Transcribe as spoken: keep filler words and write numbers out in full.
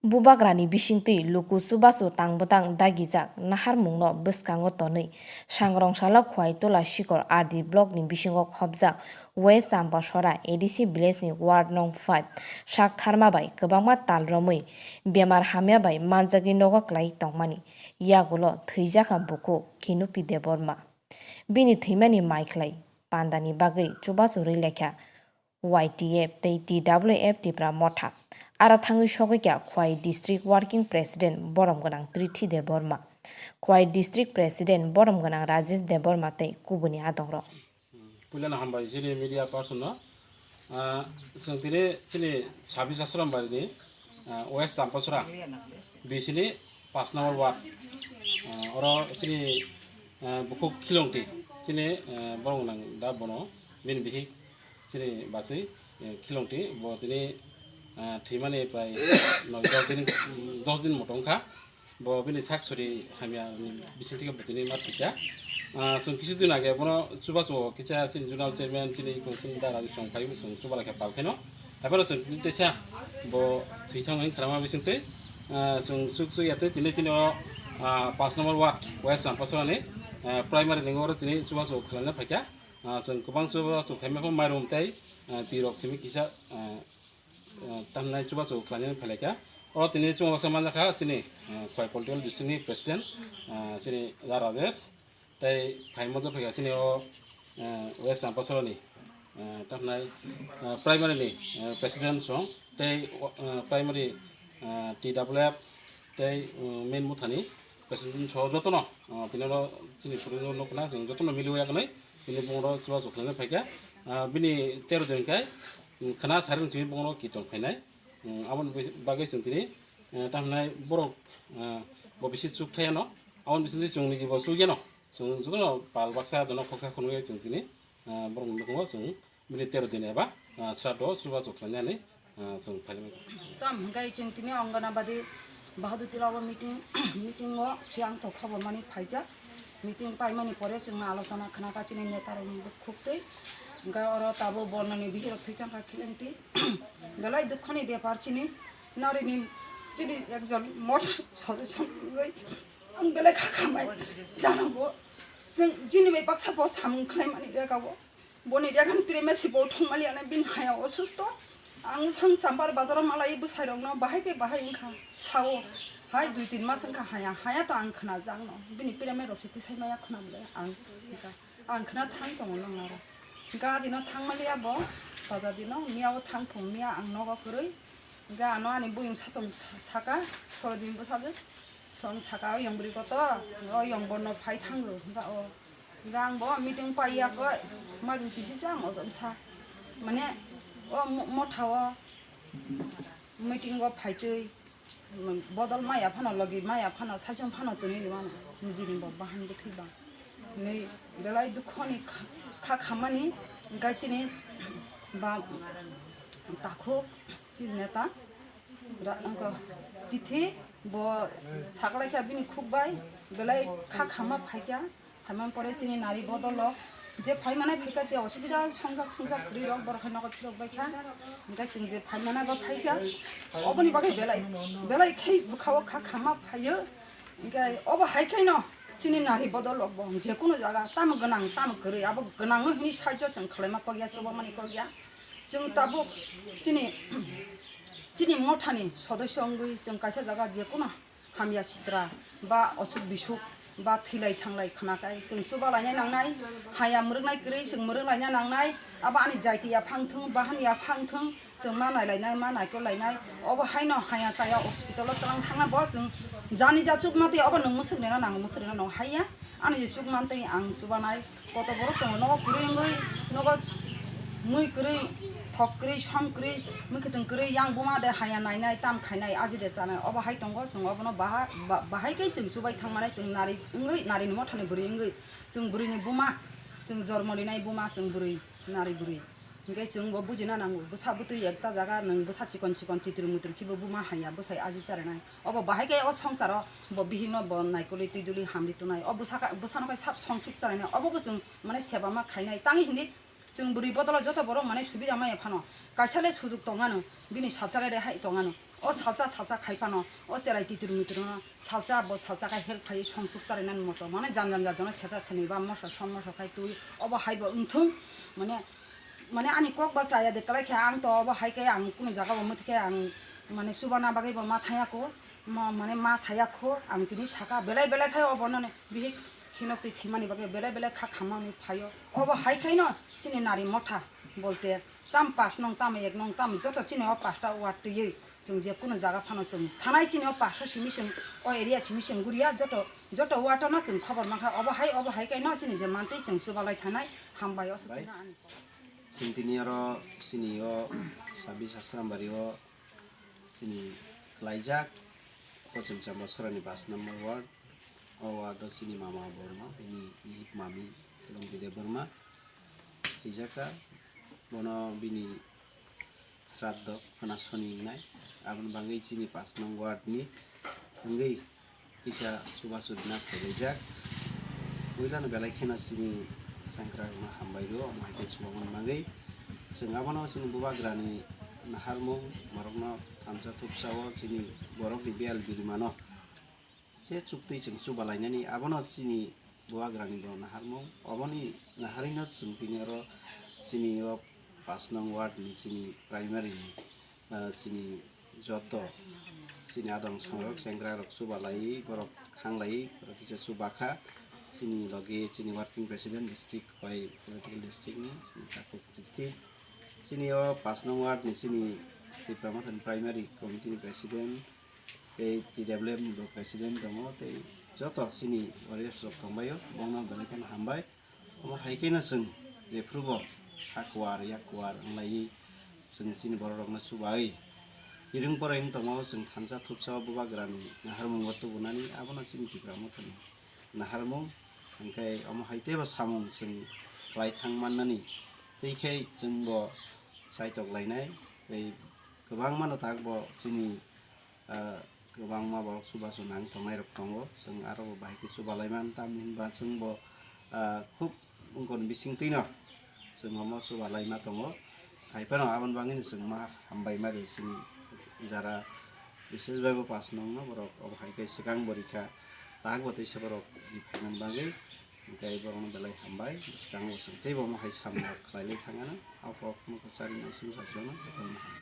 Bubagrani bisingtwi luku chubachu tangbwtang dagijak naharmungno bwskango tonwi, Sangrong salo Khwai Tola Sikor R D blockni bisingo khopjak West Champasora A D C village-ni ward nong five Saktharma bai kwbangma tal romwi bemar hamya bai manjagwi nogo klai tongmani yagulo thwijakha bukhuk Khinukti Debbarma. Bini thwimani maikhlai pandani bagwi chubachu rwi lekha Y T F tei T W F Tipra Motha. Aro thangwi sogwi kha Khwai District Working President borom gwnang Trithi Debbarma, Khwai District President borom gwnang Rajesh Debbarma tei kubuni adongrok. Puilano hambai chini media person no. Ah, chwng tini chini sabis ashram barini, ah, West Champasora, bisini pas number ward. Ah, oro chini, ah, bukhuk Khilongti, chini, ah, borom gwnang da bono, bini bihik chini baswi, eh, Khilongti, bo tini, ah, thwimani prai noi dos din, dos din moto wngkha. Bo bini sak sori hamya ni bising thike bo tini ma thwikha. Ah, chwng kisu din age bono chubachu kisa chini zonal chairman chini council da raji song phai chwng chuba lakha pal kheno. Haibano chwng tini teisa bo thwi thang wng kharama bising twi, ah, chwng suk suk ya twi tini chini o, ah, pas number ward West Champasora ni, ah, primary ni oro tini chubachu khlaina phaikha. Ah, chwng kwbang chubachu khaima pho mairum tei, ah, twi rok simi kisa, ah, ah, tamnai chubachu khlainani phailai kha. O tini chwng osa manjakha chini, ah, Khwai Political District ni President, ah, chini Da Rajesh. Tei phaima jotokha chini o, ah, West Champasora ni, ah, tamnai, ah, primary ni, ah, President song tei, ah, primary, ah, T W F tei, ah, main muthani President so jotono, ah, tini oro chini phuruno nukna chwng jotono miliwi yaknai tini bongro chubachu khlaina phaikha. Ah, bini tero din kai, mm, khna saring simi bongro kiton phainai. Mm, aboni bagwi chwng tini, eh, tamhinai borok, eh, bo bisi chuk thai ano. Aboni bisingtwi chwng niji bo chuk yano. Chwng jotono pal baksa dono khoksa khunui chwng tini, eh, borok nukmo chwng bini tero din eba, ah, sraddho chubachu khlainani, ah, chwng phailai. Tam hwnkhe chwng tini Anganabadi Bahadur Tila o meeting, meeting o se ang to khobor mani phaijak. Meeting paimani pore chwng alochona khna kha chini neta rok ni bukhuk twi. Hwnkhe oro tabuk bornani bihirok thwi thangkha Khilongti. Belai dukho ni bepar chini narini chini ekjon mot sodosyo wngwi ang belai kha khamai jana bo. Chwng chini bai baksa bo samung khlai mani rega bo. Boni rega ni prema si bo thong mali ana bini haya osusto. Ang sang sambar bazar o malai bwsai rok no bahai khe bahai wngkha sao. Hai dui tin mas wngkha haya, haya to ang khna jak no. Bini prema rok si tisai maya khna bwle ang wngkha. Ang khna thang tongo nang aro. Ga dino thang mali abo, bazar dino, miya o thang phung miya ang nogo kwrwi. Ga ano ani buyung sachong sa-, saka, soro din bwsajwk. Song saka o yong bwrwi kotor, o yong borno phai thango, ga o. Ga ang bo meeting pai ya koi, ma dun kisi cha mo jom sa. Mane, o mo-, motha o meeting o phai twi, bodol maya phano logi maya phano saichung phano tuni ni mano, nijini bo bahan bwthwi bang. Ni belai dukho ni kha, kha khamani, gaisini ba takhuk, chini neta, ra-, angko tithi, Bo saklai kha bini khuk bai, belai kha khamma phaikha, phaimani pore chini nari bodol rok je phaimanai phaikha, je osubida songsak sungsak kwrwi rok borok hai nogo philok bai kha, hwnkhe chwng je phaimanai bo phaikha, oboni bagwi belai, belai khai bwkha o kha khamma phaiyo, hwnkhe obo hai khaino chini nari bodol rok bo je kunu jaga tamo gwnang tamo kwrwi abo gwnang no hwnwi saijo chwng khwlaima kok ya, chubamani kok ya, chwng tabuk chini, chini mothani sodosyo wngwi chwng kaisa jaga je kunu hamya sitra ba osuk bisuk ba thwilai thanglai khna kai chwng chuba laina nangnai, haya mwrwknai kwrwi chwng mwrwk laina nangnai, abo ani jaiti ya phang thung, bahan ya phang thung, chwng ma nai lainai, ma naikol lainai, obo haino haya chaya hospital o twlang thangna bo chwng jani ja chuk ma twi obo nwng mwswk rina nango, mwswk rina nango haiya, ani je chuk man twi ang chubanai. Koto borok tongo, nogo kwrwi wngwi, nogo mui kwrwi, thok kwrwi, som kwrwi, mui kwthwng kwrwi, yang buma de haya nainai, tam khainai, aji de chanai, obo hai tongo, chwng obono baha-, ba-, bahai khe chwng chubai thangmani, chwng nari wngwi, narini mothani bwrwi wngwi, chwng bwrwini buma, chwng jormo rinai buma, chwng bwrwi, nari bwrwi. Hwnkhe chwng bo bujina nango, bwsa bwtwi ekta jaga nwng bwsa chikon chikon chitru mutru khibo buma haya, bwsai aji charinai. Obo bahai khe o songsaro bo bihikno bo naikolwi twi duli hamri tonai. O bwsa ka-, bwsano khe sab songsuk charinai. Obo bo chwng mane seba ma khainai. Tangwi hindi chwng bwrwi bodolo joto borok mane subida maya phano. Kaisa le sujuk tongano, bini salsa le rehai tongano. O salsa salsa khai phano, o cherai titir mitir no salsa bo salsa khai help khai song suk charai nani moto, mane jan jan jan jano sesa seni ba moso som moso khai twi obo hai bo wngthung, mane, mane ani kok ba chaya de kalai khe ang to obo hai khe ang kunu jaga bo muti khe ang mane chubana bagwi bo ma thaya ko, ma, mane ma saya kho ang tini saka belai belai khai obo nani bihik khinok twi thimani bagwi belai belai kha khamani phaio. Obo hai khaino chini nari motha bolte tam pas nong tam ek nong tam joto chini o pasta ward twiwi chwng je kunu jaga phano chwng thanai chini o pasta simi chwng o area simi chwng guria joto joto ward no chwng khobor mankha obo hai obo hai khaino chini je mantwi chwng chubalai thanai hambai o Bai. Sakchina ani. Chwng tini oro chini o sabis Asrambari o chini khlaijak Kochim Chamba Sorani pas number ward. O ward o chini mama Borma, bini bihik mami Longdi Debbarma. Twijaka bono bini sraddho khana soni wngnai. Aboni bagwi chini pas nong ward ni wngwi kisa chubachu rwna phailaijak. Puilano belai kheno chini sengkrakrokno hambai rwo, omo hai khe chubamani bagwi. Chwng abono chini bubagrani naharmung, borokno thansa thupsa o chini borokni biyal birimano je chuktwi chwng chubalainani, abono chini bubagrani bo naharmung. Oboni naharwino chwng tini oro chini o pas nong ward ni chini primary ni, ah, chini joto chini adong songrok, sengkrakrok chubalaiwi borok khanglaiwi borok kisa chubakha. Chini logi chini working president district bai political district ni chini Taku Prithvi. Chini o pas nong ward ni chini Tipra Mothani primary committee ni president tei T W M ni bo president tongo tei joto chini warriors rok tongbaio, bongno belai kheno hambai. Omo hai kheno chwng jephrubo ha kuar yak kuar wnglaiwi chwng chini borok rokno chubai iring poroi wng tongo, chwng thansa thupsa o bubagrani naharmungo tubunani, abono chini Tipra Mothani naharmung, hwnkhe omo hai teibo samung chwng khlai thang mannani twi khe chwngbo saitok lainai tei kwbangmano takbo chini, ah, kwbangma borok chubachu nang tongnai rok tongo, chwng aro bo bahai khe chubalai man, tamni hwnba chwngbo, ah, khub wngkon bisingtwino chwng omo chubalaima tongo. Hai phano aboni bagwino chwng ma hambai ma rw chini jara, bises bai bo pas nongno borok obo hai khe swkang bo rikha, tak bo teisa borok riphaiman bagwi, hwnkhe borokno belai hambai. Swkango chwng teibo omo hai samung rok khlailai thangano, o kokno kwchari naising sajwkno jotono hambai.